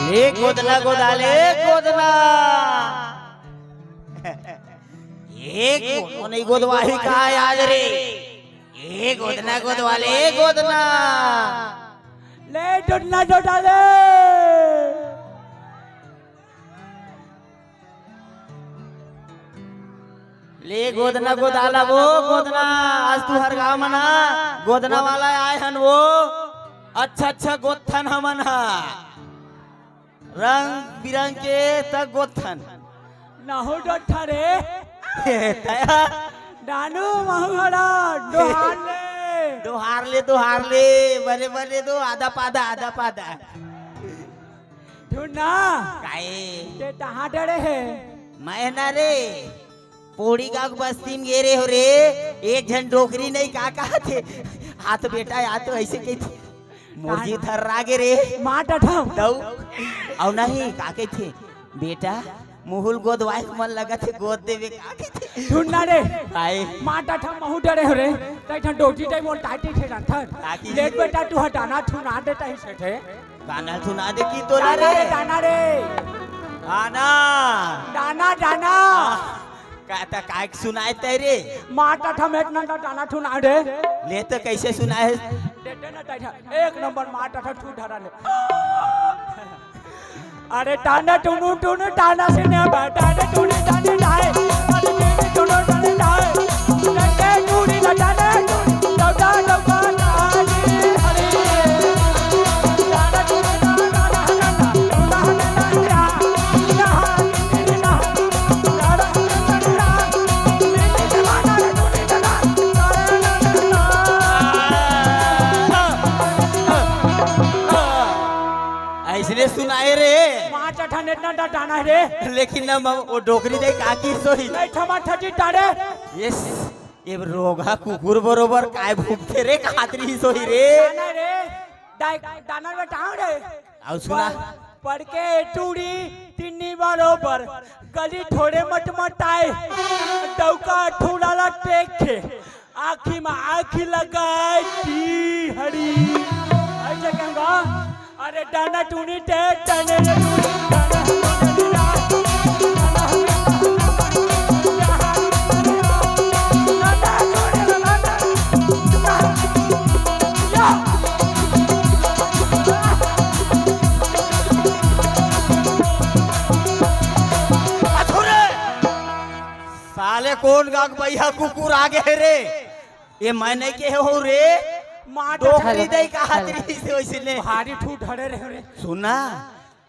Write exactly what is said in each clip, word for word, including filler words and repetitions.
ए गोदना गोदाले गोदना। ए गोदना नहीं गोदवाही का आज रे। ए गोदना गोदवाले गोदना। ले डोडना डोडाले। ले गोदना गोदाला वो गोदना। आज तुहर गाँव मना गोदना वाला आए हन वो। अच्छा अच्छा गोथन हमन हा। रंग बिरंग के तक गोथन। नहु डोठा रे। तया। नानू महू हरा डोहार ले। डोहार ले, डोहार ले। बने बने दो, आधा पाधा, आधा पाधा। ढूंढना। काए? ते कहाँ डरे है? मैं ना रे। पोड़ी गाँव के बस्ती में गे रे हो रे। एक झन डोकरी नहीं का कहा थे। हाथ बेटा या तो ऐसे कही थे। मोर जी थर्रा गे रे। मार डठम। दऊ। अउ नहीं, का कहिथे? बेटा, मुहुल गोदवाए के मन लगत हे, गोद देबे का कहिथे? सुन ना रे। काय? मार डठम महू डरे हो रे। तै ठन डोजी तै मोर टाटी ठे रंथन। टाटी। लेट बेटा, तू हटाना छुना दे तही से ठे। गाना सुना दे की तोला दाना रे। रे, दाना रे। गाना। दाना, दाना। का त काय सुनाए तै रे? मार डठम एक नंबर दाना सुना दे। ले तो कैसे सुनाए? दे दे ना दादा। एक नंबर मार डठम तू धरा ले। अरे टाना टुनु टुनु टाना से ने बा, टाना टुनु टाने जाए। अरे टुनु टुनु टाने जाए। टुनु टुनु टाने, टुनु टुनु टाने। अरे टाना टुनु टाना। ऐसने सुनाए रे। मार डठम इतना डटाना है रे। लेकिन ना मम, वो डोकरी दे काकी सोही। नहीं थमा थजी टारे। यस, ये रोगहा कुकुर बरोबर काय भूखते रे, कातरी सोही रे। दाना रे, दाई, दाना में टांग रे। अउ सुना। पर, पर के टूड़ी तिन्नी बरोबर, गली थोड़े मटमटाए, डौका ठुड़ाला टेक के, आँखी में आँखी लगाए की हरी। ऐसे कहूँगा, अरे डाना टूनी टे टने रे टूनी, डाना टूनी रे। अथुरे! साले कोन गाँव के बइहा कुकुर आ गे हे रे? ये मैं नहीं कहे हो रे। मार डोकरी दई का हाथ रही से वैसे ने। भारी ठू ढड़े रहे रे। सुना।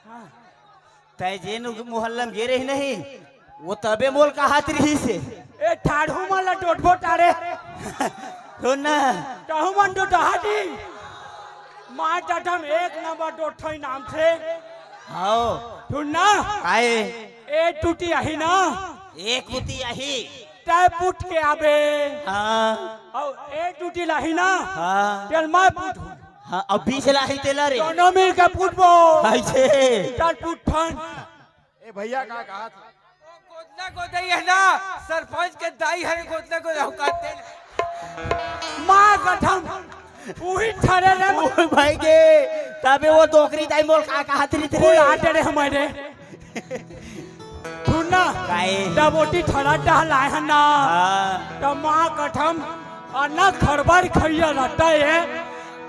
हाँ। तै जेन मोहल्ला में गे रही नहीं, वो तबे मोल का हाथ रही से। ए ठाढ़ू मन ला डोटबो टारे। सुन ना। कहूँ मन डोटहा दी। मार डठम एक नंबर डोटई नाम से। हाओ। सुन ना। आए। ए टूटी आही ना। एक बुती आही। तै पुट के आबे। हाँ। अउ ए टूटी लाही ना। हाँ। तेल मैं पुट हूँ। हाँ, अब बीच लाही तेला रे। दोनों मिल के पुटबो। ऐसे। चल पुट ठन। ए भैया का कहा था? गोदना गोदई है ना, सरपंच के दाई हरे गोदना गोदई औकात दे। माँ कसम, उही ठरे रे। ओ भाई के, तबे वो डोकरी दाई मोल का कहत रही थे रे। बुला दे रे हमारे। सुन ना, काहे? जब ओटी ठड़ा डहलाए हन ना, हाँ। तब माँ कसम, अन्ना खड़बड़ खइया रहता है,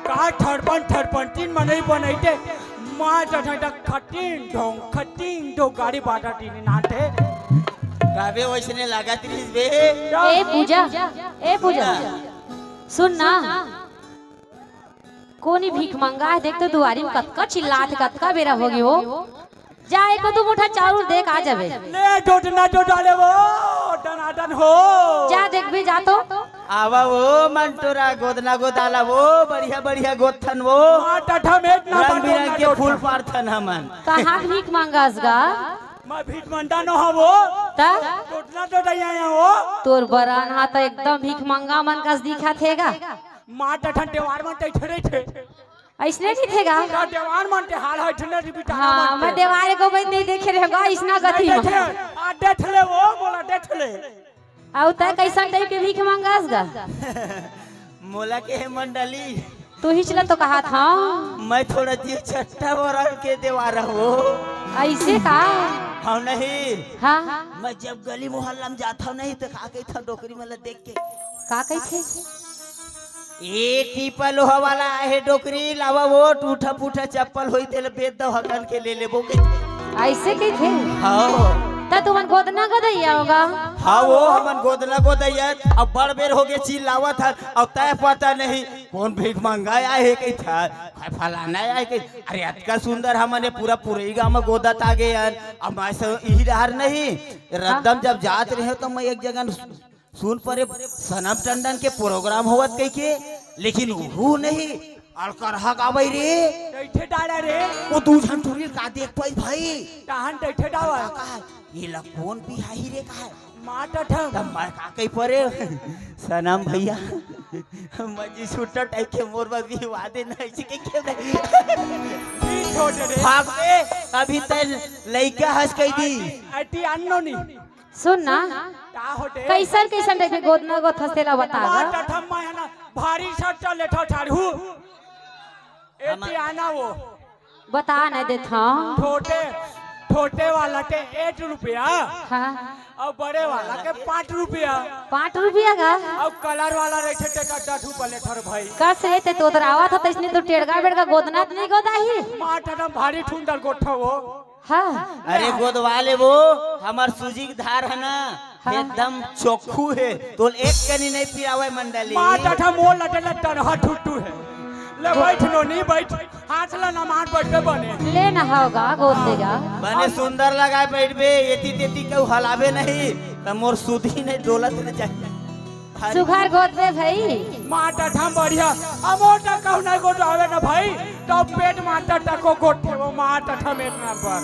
का ठड़पन ठड़पन तीन मनई बनैते, माँ जठा तक खटिन ढोंग, खटिन ढोंग गाड़ी बाटा टीनी नाटे। तबे वैसने लागत रहिस बे। ए पूजा, ए पूजा, सुन ना, कोनी भीख मंगा है, देख तो दुआरी में कतका चिल्लात, कतका बेरा होगे हो। जा, एको दू मुठा चाउर दे के आ जाबे। ले, डोडना डोडाले वो, डनाडन हो। जा, देखबे, जा तो। आवा वो, मंटोरा, गोदना गोदाला वो, बढ़िया बढ़िया गोदथन वो। माँ टठा में इतना रंग बिरंग के फूल पारथन हमन। कहाँ भीख मांगस गा? मैं भीख मंडा न हो वो। त? डोडना डोडाई आया हो। तोर बरान हा त एकदम भीख मंगा मन कस दिखत हे गा। माँ टठन देवार मन तैठे रहिथे। अइसने दिखेगा। ना देवान मन के हाल है, ठंडा रिबी टाना हाँ, मन मैं के। देवारे को भाई नहीं देखे रहेगा, इसना गति नहीं में। देखे, आ देख ले वो, बोला देख ले। आउ तय कैसन टाइप के भीख मांगस गा? मोला के हे मंडली, तू ही चला तो कहा था। मैं थोड़ा जी छट्टा बोरा के देवा रहो। ऐसे का? हाँ नहीं। हाँ। मैं जब गली मोहल्ला में जाता हूँ नहीं तो का कहता हूँ डोकरी मन ला देख के। का कहते? ए टीपा लोहा वाला आहे डोकरी, लावा वो टूटा फूटा चप्पल होई तेला बेच दो हकन के ले लेबो के। ऐसे कहते? हाँ। त तुमन गोदना गोदैया होगा। हाँ वो हमन गोदना गोदैया। अब बड़ बेर हो गए चिल्लावत हन, अब तय पता नहीं कौन भीख मंगा आए हे कही था, फलाना आए कही। अरे अतका सुंदर हमन ये पूरा पुरई गांव में गोदत आ गए हन। अब मैं से इही डहर नहीं, रद्दम जब जात रहे तो मैं एक जगह सुन परे सनम टंडन के प्रोग्राम होवत कहिके, लेकिन वो नहीं, अलकरहा गावई रे। कैसे डाला रे? वो दू झन टुरी का देख पाई भाई। तहन कैसे डावा? का, ये ला कौन बिहाही रे का है? माँ टठम। तब मैं का कही परे सनम भैया, मजी छुट्टा टाइप के मोर बर भी वादे नहीं, इसी के क्यों नहीं? ई छोड़ रे। भाग बे, अभी तन लइका हंस कही दी। अति अन्नो नहीं। सुन ना, का होटे? कैसन कैसन टाइप के गोदना गोथस तेला बता माँ गा। टठम मैं है ना, भारी सट्टा लेठा ठाड़ू। ए हम टियाना वो। बता नहीं देत हूँ। छोटे, छोटे वाला के एक रुपया। हाँ। और बड़े वाला के पाँच रुपया। पाँच रुपया का? और कलर वाला रहे थे तेका दस रुपया लेठर भाई। कस रे ते तोतरावा था तैसने तो टेड़गा बेड़गा गोदना त नहीं गोदा ही। माँ टठम भारी ठुंडर गोठा वो। हाँ। अरे गोदवा ले वो, हमार सूजी के धार है ना, हाँ। एकदम चोखू है, तोल एक कनी नहीं पियावे मंडली। माँ टठा मोर लटे लट्टन हा ठुट्टू है। ले बैठ नो, नहीं बैठ, हाथ ला ना मार बैठ के बने। ले ना होगा, गोद देगा। बने सुंदर लगाए बैठ बे, एती तेती केहू हलावे नहीं, त मोर सुधी नहीं डोलत न जाए। सुघर गोद में भाई। माँ टठम बढ़िया। अमोटा कहू नहीं गोद आवे ना भाई। तो पेट मास्टर तको गोठे वो माँ टठम एक नंबर।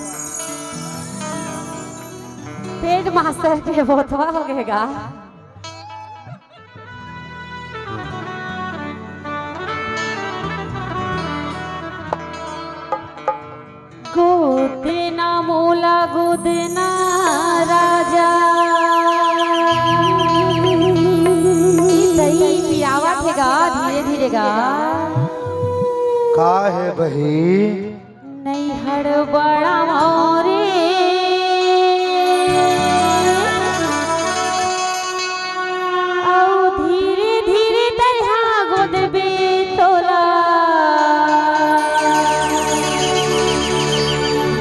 पेट मास्टर के बोतवा हो गएगा। गोदना मोला गोदना राजा। ई दही पियावत हे गा, धीरे धीरे गा। का हे बही? नैहर बड़ा मोरे। अउ धीरे धीरे तैहा गोदबे तोला।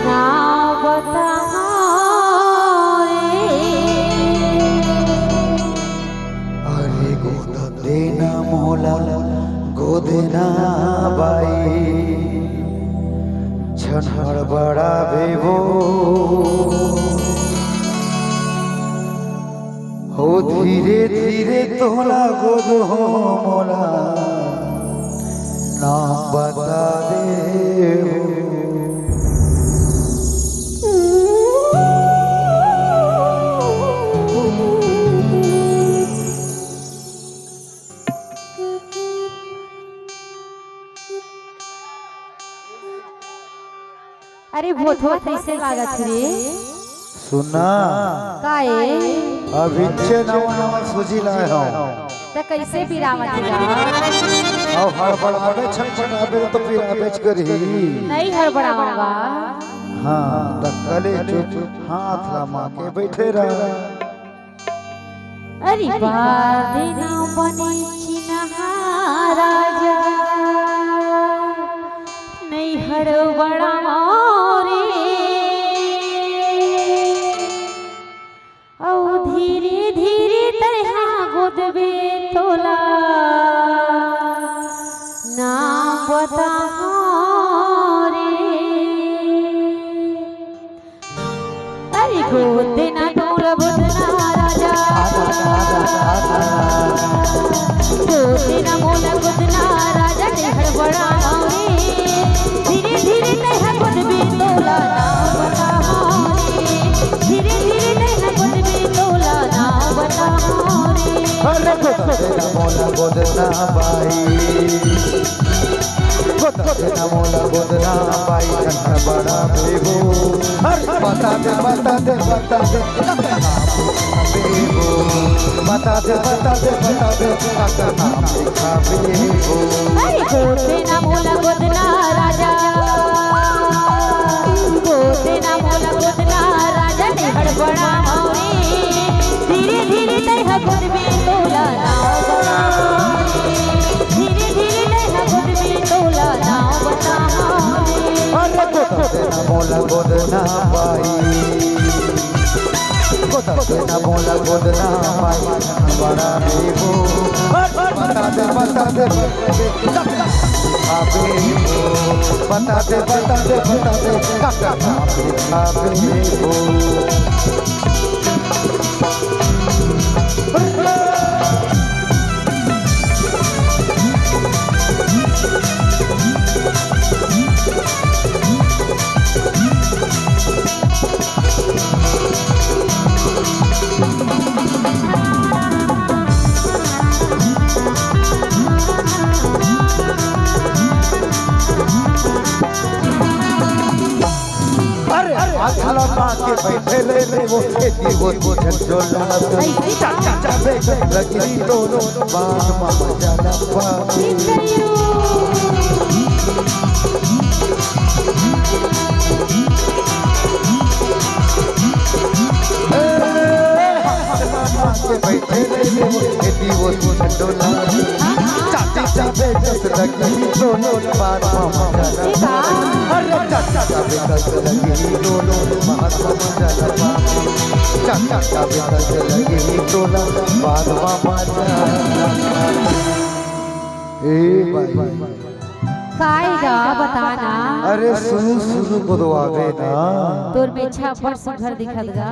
ना बताओ रे। अरे गोद देना मोला, गोदना बाई, छन हड़बड़ाबे वो। हो धीरे धीरे तोला गोद हो मोला, नाम बता दे हो। अरे भोथवा कैसे लागत रे? सुना। का ए? अभिच्चे नवा नवा सूजी लाए हूँ। त कैसे पिरावत रे? अउ हड़बड़ाबे छटपटाबे तो पिराबेच करही। नहीं हड़बड़ाऊंगा। हाँ, त कले चुप हाथ लमा के बैठे रह। अरे बादे ना बने चिन्हा राजा, नैहर बड़ा मोरे। अउ धीरे धीरे तैहा गोदबे तोला, ना बताओ रे। अरे गोदना तोला गोदना राजा, गोदना मोला गोदना राजा, नैहर बड़ा मोरे। धीरे धीरे तैहा गोदबे तोला ना बताओ रे, धीरे धीरे तैहा गोदबे तोला ना बताओ रे। अरे गोदना मोला गोदना बाई। गोदना मोला गोदना बाई, छन हड़बड़ाबे वो। अरे बता दे, बता दे, बता दे। बता दे, बता दे, बता दे, काकर नाम लिखाबे वो। अरे गोद देना मोला गोद ना राजा, गोद देना मोला गोद ना राजा, नहीं हड़बड़ा हवे। धीरे धीरे तैं ह गोदबे तोला नाव बताहूँ, धीरे धीरे तैं ह गोदबे तोला नाव बताहूँ। अरे गोद देना मोला गोद ना बाई, गोद देना मोला गोद ना बाई, बड़ा बेबो। बता दे, बता दे, बता दे, बता दे, बता दे, बता दे, काकर नाम लिखाबे वो। अरे, अरे, अखला पा के बैठे रहे वो, खेती वो, वो झंझोला। ऐसी चाचा, चाचा, बेटा, लगी दोनों, बात मामा जाना पा। के बैठे रहे वो, खेती वो तू झंडोला। चाची चाबे जस लगी दोनों, बात मामा जाना। अरे चाचा चाबे जस लगी दोनों, बात मामा जाना। चाचा चाबे जस लगी दोनों, बात मामा जाना। ए भाई। काय गा, बता ना। अरे सुरु सुरु गोदवाबे ना। तोर मेछा बड़ सुघर दिखत गा।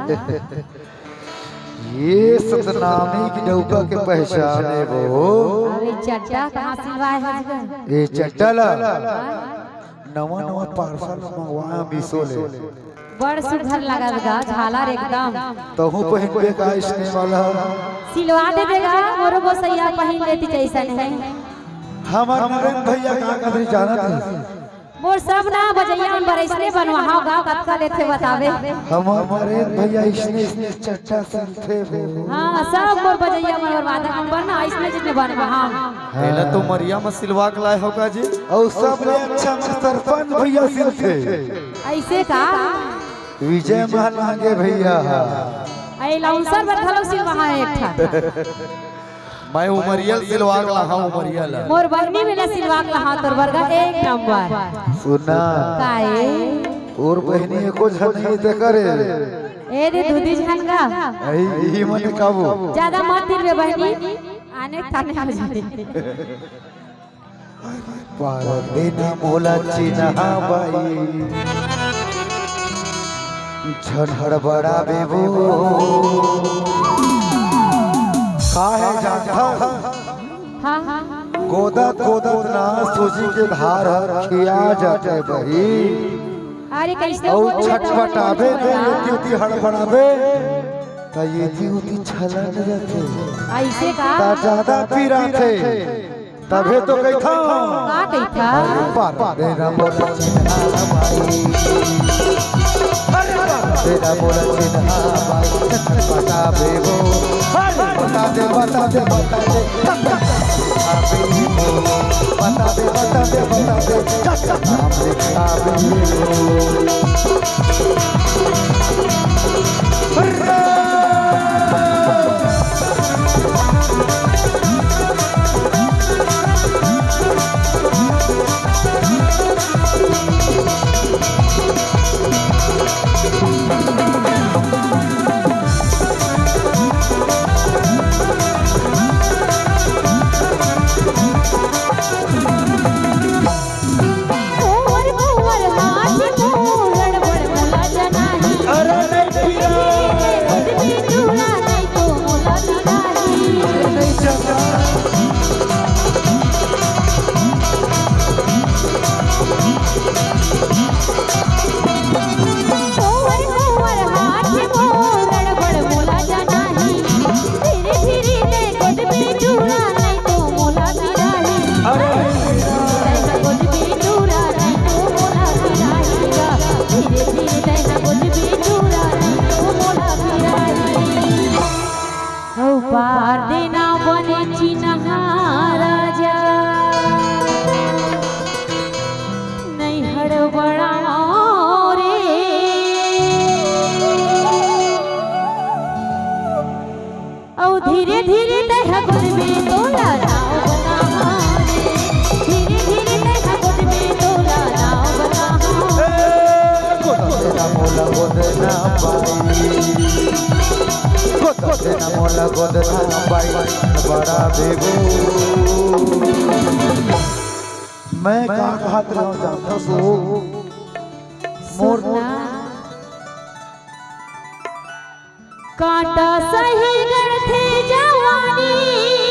ये सतनामी के डउका के पहचान हे वो। अबे चड्डा कहाँ सिलवाए हस गा? ये चड्डा ला। हाँ? नवा नवा पार्सल मंगवाए मीशो ले। बड़ सुघर लगत गा, झालर एकदम। तहूँ पहिनबे का इसने वाला? सिलवा देबे गा, मोरो गोसैया पहिन लेतिस जइसन हे। हमर नरेंद्र भैया का कदरी जानत हे? मोर सब ना बजइया मन बर अइसने बनवाहव गा, कतका लेथे बताबे। हमर नरेंद्र भैया इसने, इसने चड्डा सिलथे वो। हाँ, सब मोर बजइया मन बर, वादक मन बर ना अइसने जिसने बनवाहव। हाँ। एला तो मरिया म सिलवा के लाए हव का जी? अउ सबले अच्छा में सरपंच भैया सिलथे। अइसे का? विजय महलांगे भैया हा। अइ लाउंसर बर घलो सिलवाहव एक ठा। मैं उमरिया ल सिलवा के लाहूँ, उमरिया ल। मोर बहिनी मेला सिलवा के लाहूँ, तोर बर गा एक नंबर। सुना। काए? तोर बहिनी एको झन नइ ते करे। ए दे दूधी झन गा। अई, इही मने काबू। जादा मत दिलबे बहिनी, आने ताने हो जाए। पार देना मोला चिन्हा बाई, झन हड़बड़ाबे वो। काहे जानथस? हाँ, हाँ। गोदत गोदत ना सूजी के धार हर खिया जाथे बही। अरे, कइसे अउ बोलत हस? छटपटाबे ना, एती ओती हड़बड़ाबे, त एती ओती छलन जाथे। अइसे का? त जादा पिराथे। तभे तो कहिथंव। का कहिथस? अरे पार देना मोला चिन्हा बाई। अरे पार देना मोला चिन्हा बाई। छटपटाबे वो। अरे बता दे, बता दे, बता दे। अबे वो। बता दे, बता दे, बता दे। अबे वो। ना मोला गोद ना बाई बड़ा बेबू। मैं का कहत रहूं जानथस हो? मोर सुन ना। कांटा सही गढ़थे जवानी।